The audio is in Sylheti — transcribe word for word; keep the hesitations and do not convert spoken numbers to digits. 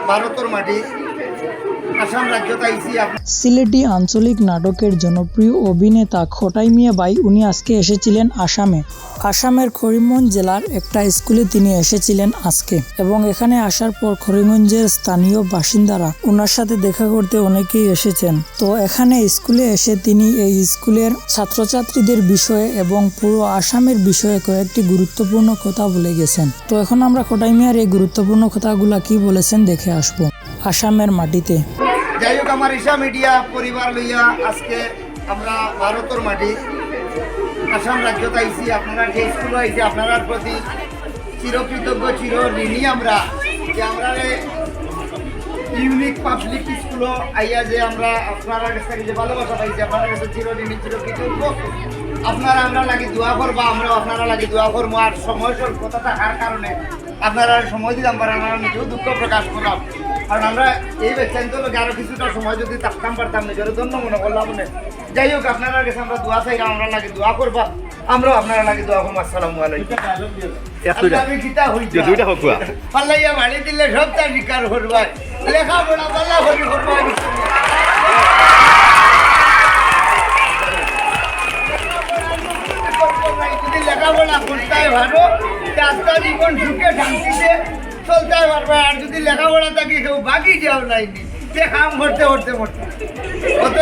ভারতর মাটি, আসাম রাজ্যত আইছি। সিলেটি আঞ্চলিক নাটকের জনপ্রিয় অভিনেতা খটাই মিয়া ভাই, উনি আজকে এসেছিলেন আসামে। আসামের করিমগঞ্জ জেলার একটা স্কুলে তিনি এসেছিলেন আজকে, এবং এখানে আসার পর করিমগঞ্জের স্থানীয় বাসিন্দারা ওনার সাথে দেখা করতে অনেকেই এসেছেন। তো এখানে স্কুলে এসে তিনি এই স্কুলের ছাত্রছাত্রীদের বিষয়ে এবং পুরো আসামের বিষয়ে কয়েকটি গুরুত্বপূর্ণ কথা বলে গেছেন। তো এখন আমরা খটাই মিয়ার এই গুরুত্বপূর্ণ কথাগুলা কি বলেছেন দেখে আসবো। আসামের মাটিতে। যাই হোক, আমার ঈশা মিডিয়া পরিবার লইয়া আজকে আমরা ভারতর মাটি, আসাম রাজ্যত আইছি। আপনারা যে স্কুলে আইছি, আপনারার প্রতি চিরকৃতজ্ঞ, চির ঋণী আমরা, যে আমরা ইউনিক পাবলিক স্কুলও আইয়া যে আমরা আপনারার কাছ থাকি যে ভালোবাসা পাইছি, আপনারার কাছে চির ঋণী, চিরকৃতজ্ঞ। আপনারা আমরার লাগি দোয়া করবা, আমরাও আপনারার লাগি দোয়া করমু। আর সময় স্বল্পতা থাকার কারণে আপনারারে সময় দিতাম পারলাম না, নিজেও দুঃখ প্রকাশ করলাম। কারণ আমরা এই বেচাইন তো লোকে আরো কিছুটা সময় যদি থাকতাম পারতাম, নিজেরে ধন্য মনে করলাম মনে। যাই হোক, আপনারার কাছে আমরা দোয়া চাইলাম, আমরার লাগি দোয়া করবা, আমরাও আপনারার লাগি দোয়া করমু। আসসালামু আলাইকুম। আল্লাহ, আমি কিতা হইতা? পাল্লাইয়া বাড়ি দিলে সব তার স্বীকার করবায়। লেখাপড়া পাল্লা করি করবায়। যদি লেখাপড়া করতায় পারো, তে আস্তা জীবন সুখে শান্তিতে চলতায় পারবায়। আর যদি লেখাপড়া থাকি কেউ বাকি যাও নাইনি, তে কাম করতে করতে মরতে। অত